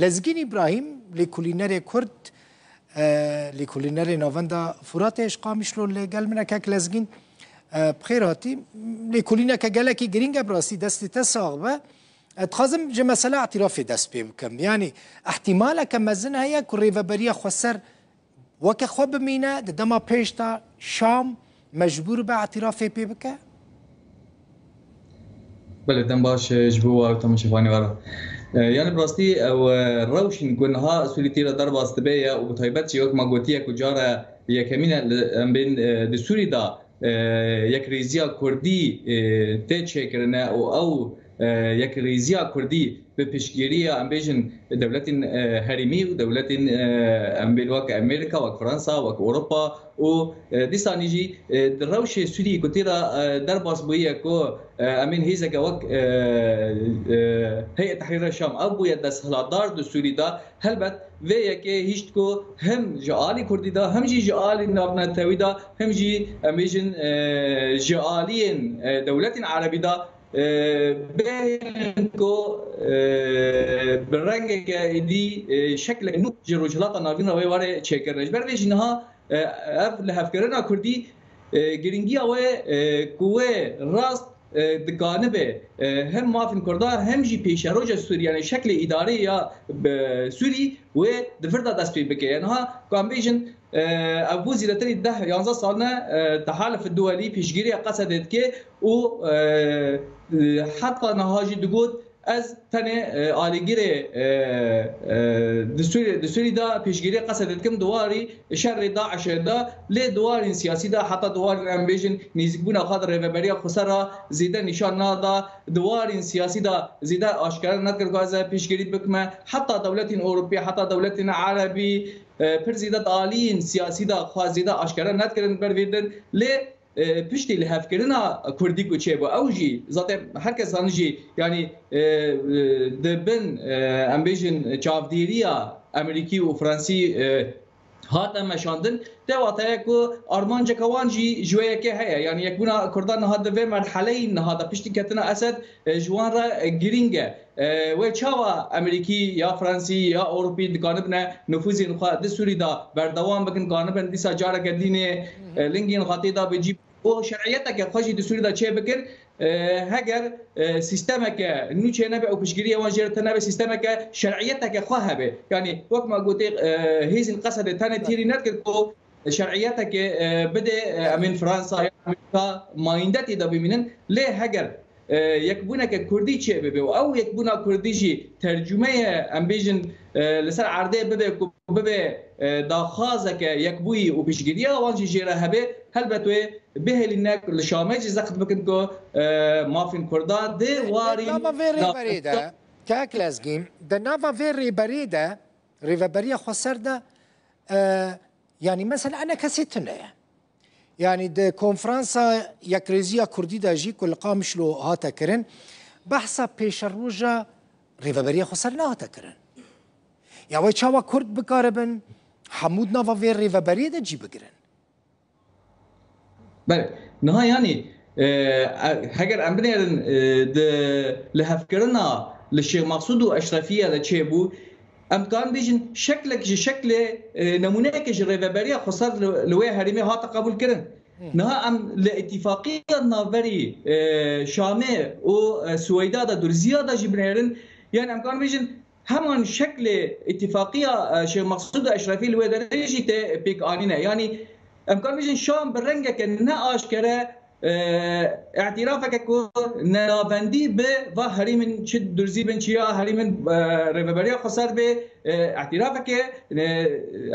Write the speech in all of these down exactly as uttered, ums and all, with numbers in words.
Lezgîn Îbrahîm, lêkolînerê Kurd, e, lêkolînerê Navenda Furatê ji Qamişlo li gel min e. Kek Lezgîn, e, bi xêr hatî. Lêkolîneke gelekî girîng e, bi rastî destê te sax be. E, dixwazim ji mesela îtirafê dest pê bikim. Yanî, ihtimaleke mezin heye ku Rêveberiya Xweser weke xwe bimîne, di dema pêş de Şam mecbûr be îtirafê pê bike? Belê, dem baş, e, ji bo we û temaşevanê we re. E, yani bi rastî ew, e, rewşên ku niha Sûrî tê re derbas dibe ye û bi taybet jî wek me gotiye ku cara yekemîn e li, em bên, e, di Sûrî de, e, yekrêziya Kurdî, e, tê çêkirine û ew, e, yekrêziya Kurdî bi piştgiriya, em bêjin, dewletên, e, herêmî û dewletên, e, em bên wek Amerîka, wek Fransa, wek Ewropa û, e, dîsanî jî, e, di rewşê Sûriyê ku tê re, e, derbas bûye ku, e, em bên hêzeke wek, e, e, Heyet Tehrîr Şam ew bûye desthilatdar di Sûrî de, helbet vê yekê hişt ku hem ji alî Kurdî de, hem jî ji alî navnetewî de, hem jî em bêjin, e, ji aliyên, e, dewletên Erebî de, e, bêhnin ku, e, bi rengeke êdî, e, şekleke nû ji Rojhilata Navîn re wê were çêkirin. Ji ber vê jî niha, e, ev lihevkirina Kurdî, e, girîngiya wê, e, ku wê rast, e, dikanibe, e, hem mafên Kurda hem jî pêşeroja Sûrî, yani şeklê îdarê ya, e, Sûrî wê di vir de dest pê bike. Yani ha, ku em bêjin, e, ev bû zêdetirî deh yanzdeh sal ne, e, Tehalif Duwelî pêşgiriya Qesedê dike û, e, e, heta niha jî digot, ez tenê, e, alîgirê, e, e, di Sûrî, di Sûrî de pêşgiriyê Qesedê dikim, di warî şerê DAIŞê de, lê di warên siyasî de, heta di warên, em bêjin, nêzîkbûna xwe di Rêveberiya Xweser re zêde nîşan nada, di warên siyasî de zêde aşkere nedikir ku ez ê piştgirî bikime, heta dewletên Ewropî, heta dewletên Erebî, e, pir zêde di aliyên siyasî de xwe zêde aşkere nedikirin ber vê din. Lê, e, piştî lihevkirina Kurdî ku çêbû, ew jî zaten her kes zanî jî, yanî, e, e, di bin, e, em bêjin çavdêriya Amerîkî û Fransî, e, hate meşandin, te wate ye ku armanceke wan jî ji wê yekê heye. Yanî yekbûna Kurdan niha di vê merheleyê niha de piştî ketina Esed, e, ji wan re, e, girîng e. E, wê çawa Amerîkî ya Fransî ya Ewropî dikanibine nifûzên xwe di Sûrî de berdewam bikin, kanibin dîsa careke dînê, e, lingên xwe tê de bi cî û şer'iyeteke xwe jî di Sûrî de çê bikin. E, heger, e, sîstemeke nû çê nebe û piştgiriyê wan jê re tê nebe, sîstemeke şer'iyeteke xwe hebe. Yanî wek me gotê, e, hêzên Qesedê tenê tîrî nedikir ku şer'iyeteke, e, bide, e, em ên Fransa ya Amerîka mayînde tê de bimînin. Lê heger, e, yekbûneke Kurdî çê bibe û ew yekbûna Kurdî jî tercûmeye, em bêjin, e, li ser erdê bibe ku bibe, e, daxwazeke yekbûyî û piştgiriya wan jî jê re hebe, helbet wê bihêlîne li Şamê jî zext bikin ku, e, mafên Kurda di warî nava vê rêberê de, kek Lezgîn, di nava vê rêberê de, rêveberiya xweser de, e, yanî mesela enekesê tune ye. Yanî di konferansa Yekrêziya Kurdî de jî ku li Qamişlo hate kirin, behsa pêşeroja Rêveberiya Xweser nehate kirin. Ya wê çawa Kurd bikaribin hemû di nava vê rêveberiyê de cî bigirin? Belê. Niha yanî, e, e, heger em binêrin, e, di lihevkirina li Şêx Maqsûd û Eşrefiye de çêbû, em dikarin bêjin şeklek ji şeklê, e, nemûneyeke ji Rêveberiya Xweser li, li wê herêmê hate qebûlkirin. Niha em li îtîfaqiya navberî, e, Şamê û, e, Swêda de, Durziya de jî binêrin, yanî em dikarin bêjin heman şeklê îtîfaqiya, e, Şêx Maqsûd û Eşrefî li wê derê jî tê pêk anîne. Yanî em dikarin bêjin Şam bi rengeke ne aşkere, e, îtirafeke ku ne navendî bi va herêmên çi Durzî bin, çi ya herêmên, e, Rêveberiya Xweser bê, e, îtirafeke, e,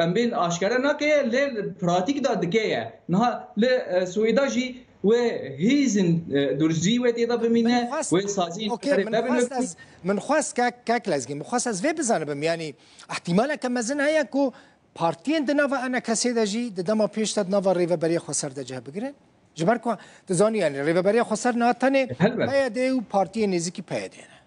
em bên aşkere nake, lê li pratîk de dike ye. Niha li, e, Swêda jî wê hêzên, e, Durzî wê tê de bimîne, wê sazî Okey, min xwest ez, min xwest kek, kek Lezgî, min xwest ez vê bizanibim, yanî ihtimaleke mezin heye ku partiyên di nava enekesê de jî di dema pêş de di nava Rêveberiya Xweser de cih bigirin. Ji ber ku tu zanî, yanî Rêveberiya Xweser niha tenê P Y D û partiyên nêzîkî P Y D ne.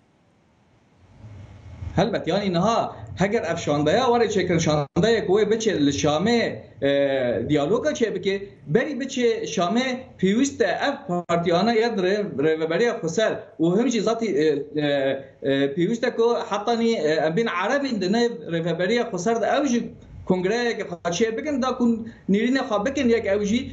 Helbet, yanî niha heger ev şandeya were çêkirin, şandeyek wê biçe li Şamê, e, diyaloga çêbike, berî biçe Şamê pêwîst e ev partiyana ya di rê-, Rêveberiya Xweser û him jî zatî, e, e, e, pêwîst e ku hetanî, e, em bên Erebîn di nêv Rêveberiya Xweser de ew jî kongreyeke xwe çêbikin, da ku nêrînê xwe bikin yek ew jî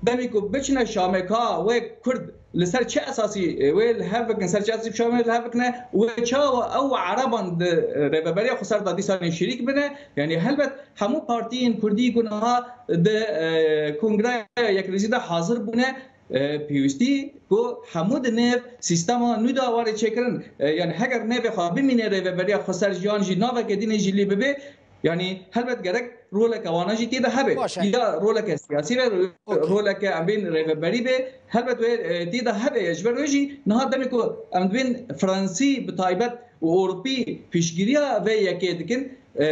demê ku biçine Şamê ka wê Kurd li ser çi esasî, e, wê li hev bikin, ser çi esasî Şamê li hev bikine, wê çawa ew Ereban di, e, Rêveberiya Xweser de dîsanê şirîk bine. Yanî helbet hemû partiyên Kurdî ku niha di, e, Kongreya Yekrêzî de hazir bûne, e, pêwîstî ku hemû di nêv sîstema nû de were çêkirin. E, yanî heger nêvê xwe bimîne Rêveberiya Xweser jiyan jî naveke dînê jî lê bibe, yanî helbet gerek roleke wana jî tê de hebe. Baş e. Ya roleke siyasî ve ro-, Okey. roleke em bên rêveberî be, helbet wê, e, tê de hebe. Ji ber wê jî niha demê ku em dibên Fransî bi taybet û Ewropî piştgiriya vê yekê dikin, e,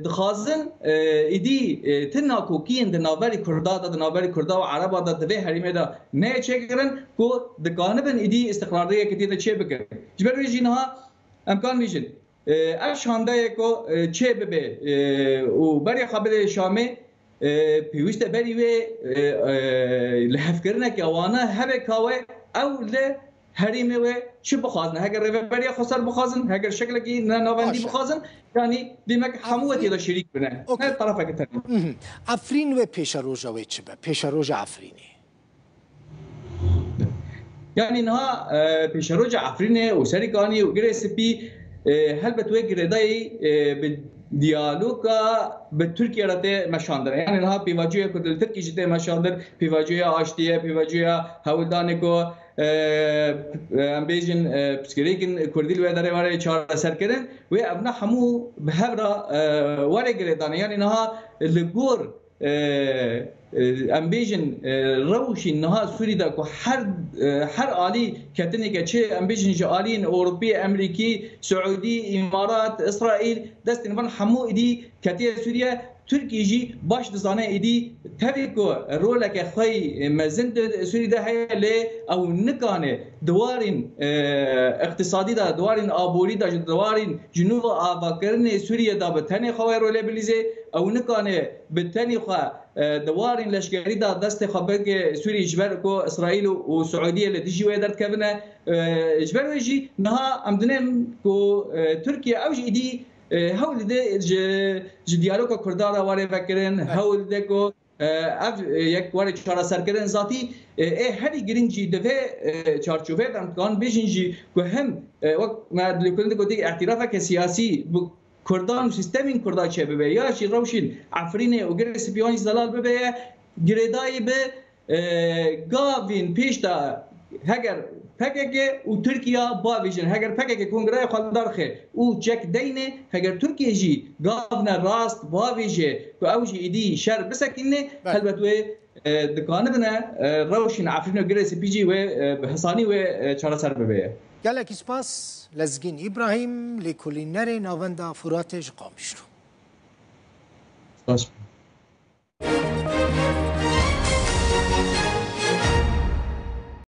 dixwazin, e, îdî, e, ti nakokiyên di navberî Kurda de, di navberî Kurda û Ereba de, di vê herêmê de neyê çêkirin ku dikanibin îdî îstiqrarê yekê tê de çê bikin. Ji ber wê jî niha em kan bêjin, e, ev şandeyê ku, e, çê bibe, e, û berê xwe bide Şamê, e, pêwîst e berî wê, e, e, lihevkirineke wana hebe ka wê ew li herêmê wê çi bixwazin. Heger Rêveberiya Xweser bixwazin, heger şeklekî ne navendî Baş e. bixwazin, yanî demek hemû wê Efrîn tê de şirîk bine. Okey. Ne tarafeke tenê. Mhm. Efrîn wê pêşeroja wê çi be? Pêşeroja Efrînê. Yanî niha, e, pêşeroja Efrînê û Serîkanî û Girê Spî, e, helbet wê girêdayî, e, bi diyaloga bi Tirkiye re tê meşandin. Yanî niha pêvajoya ku li Tirkî jî tê meşandin, pêvajoya aştiyê, pêvajoya hewldanê ku, e, em bêjin, e, pirsgirêkên Kurdî li wê derê were çareserkirin. Wê evna hemû bi hev re, e, were girêdane. Yanî niha li gor e, e, em bêjin, e, rewşên niha Sûrî de ku her, e, her alî ketineke çi, em bêjin ji aliyên Ewropî, Emerîkî, Siûdî, Îmarat, Îsraîl, destên van hemû êdî ketiye Sûriye. Tirkî jî baş dizane êdî tevî ku roleke xwe yî mezin di Sûrî de heye, lê ew nikane di warên, e, iqtisadî de, di warên aborî de, di warên ji nû ve avakirinê Sûriye de bi tenê xwe wê rolê bilîze. Ew nikane bi tenê xwe, e, di warên leşkerî de destê xwe bike Sûrî, ji ber ku Îsraîl û, û Siûdiyê li dijî wê derdikevine. E, ji ber wê jî niha em dinêm ku, e, Tirkiye ew jî êdî, e, hewl dide ji, ji diyaloga Kurda re were vekirin, Evet. hewl dide ku, e, ev, e, yek were çareserkirin. Zatî, e, ê herî giring jî di vê, e, çarçovê de em dikarin bêjin jî ku him, e, wek me di lêkolîn de gotî, îtirafeke siyasî bi Kurdan û sîstemên Kurda çêbibe, ya jî rewşên Efrînê û Girê Spî yan jî zelal bibe ye, girêdayî bi, e, gavên pêş de heger P K K û Tirkiye bavêjin, heger P K K kongreya xwe darxe û çek deyne, heger Tirkiye jî gavne rast bavêje ku ew jî êdî şer bisekîne, Belê. helbet wê, e, dikanibine, e, rewşên Efrîn û Girê Spî jî wê, e, bi hesanî wê, e, çareser bibe ye. Gelekî spas, Lezgîn Îbrahîm, lêkolînerê Navenda Furatê ji Qamişlo. Spas.